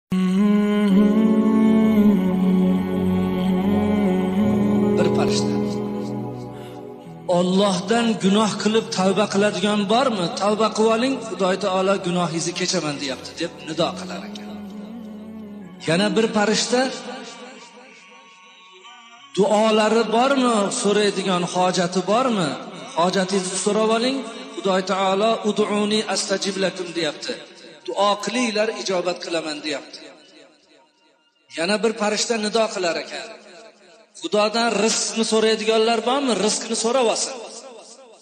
Bir farishta. Allohdan gunoh qilib tavba qiladigan bormi? Tavba qilib oling, Xudo taolo gunohingizni kechaman deyapti deb nido qilar ekan. Yana bir farishta duolari bormi, so'raydigan hojati bormi? Hojatingizni so'rab oling, Xudo taolo ud'uni astajib lakum deyapti. Duo qilinglar, ijobat qilaman deyapti. Yana bir farishta nido qilar ekan. Xudodan rizqni so'raydiganlar bormi? Rizqni so'rab olsin.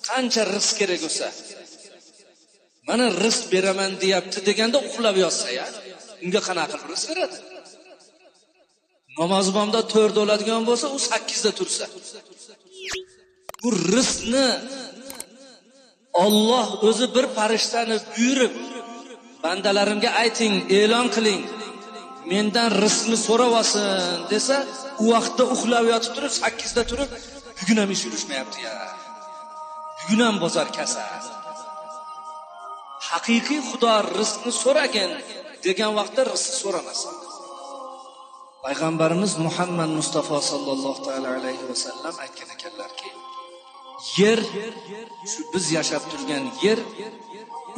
Qancha rizq kerak bo'lsa. Mana rizq beraman deyapti deganda uxlab yotsa ya, unga qanaqa qilib rizq beradi? Namoz bomda 4 bo'ladigan bo'lsa, u 8 da tursa. Bu rizqni Alloh o'zi bir farishtani buyurib, bandalarimga ayting, e'lon qiling, mendan rizqni so'rab olsin desa, u vaqtda uxlab yotib turib 8 da turib, bugun ham ish yurishmayapti ya. Bugun ham bozor kasal. Haqiqiy Xudo rizqni so'ragin degan vaqtda rizqni so'ramas. Payg'ambarimiz Muhammad Mustafa sallallohu taala alayhi va sallam aytgan ekanlarki, yer, shu biz yashab turgan yer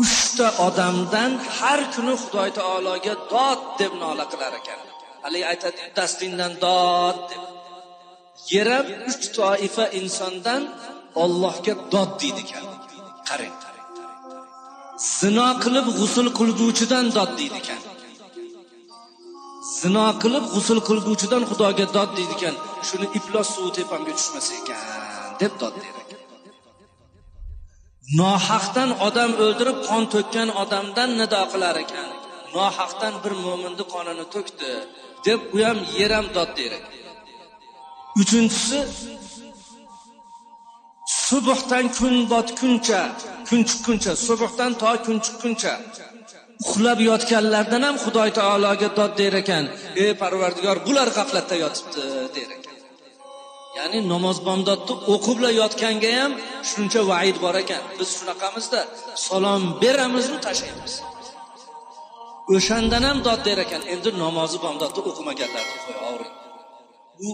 3 ta odamdan har kuni Xudo taologa dod deb nola qilar ekan. Hali aytadi, dastingdan dod deb. Yer ham 3 toifa insondan Allohga dod deydi ekan. Qarang. Zino qilib g'usul qilguvchidan dod deydi ekan. Zino qilib g'usul qilguvchidan Xudoga dod deydi ekan. Shuni iflos suvi tepamga tushmasa ekan deb dod der ekan. Nohaqdan odam o'ldirib qon to'kkan odamdan nido qilar ekan. Nohaqdan bir mo'minni qonini to'kdi deb u ham yer ham dod der ekan. Uchinchisi, subhdan kun botguncha, kun chiqquncha, subhdan to kun chiqquncha uxlab yotganlardan ham Xudo taologa dod der ekan. Ey Parvardigor, bular g'aflatda yotibdi der ekan. Ya'ni namoz bomdodni o'qibla yotganga ham shuncha va'id bor ekan. Biz shunaqamizda salom beramiz-u tashlaymiz. O'shandan ham dod der ekan. Endi namozi bomdodni o'qimaganlarni qo'ya ovring. U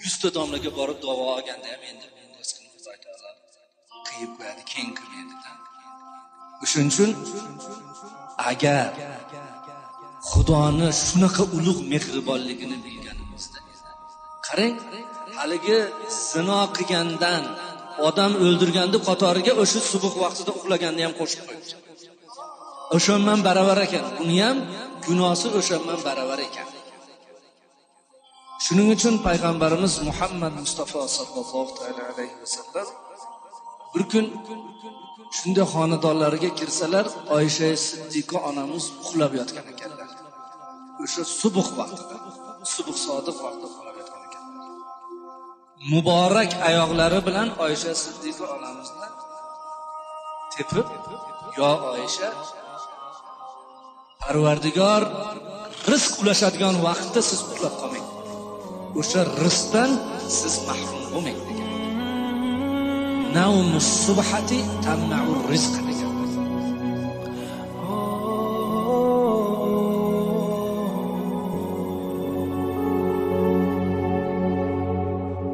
100 ta domlaga borib duo olganda ham endi rizqini Xudo taolo qiyib qo'yadi, keng qilmaydi. O'shuning uchun agar Xudoni shunaqa ulug' mehribonligini bilganimizda, qarang, haligi zino qilgandan, odam o'ldirganda qatoriga o'sha subh vaqtida uxlaganni ham qo'shib qo'yibdi. O'shanman baravar ekan. Buni ham gunosi o'shanman baravar ekan. Shuning uchun payg'ambarimiz Muhammad Mustafa sallallohu alayhi vasallam bir kun shunday xonadonlariga kirsalar, Oysha Siddiqa onamiz uxlab yotgan ekanlar. O'sha subh vaqtida, subh sodiq vaqtida uxlab yotgan ekanlar. Muborak oyoqlari bilan Oysha Siddiqa onamizni tepib, "Yo Oysha, Parvardigor rizq ulashadigan vaqtda siz uxlab qolmang. O'sha rizqdan siz mahrum bo'lmang" degan. Nawmus subhati tamna'ur rizq degan.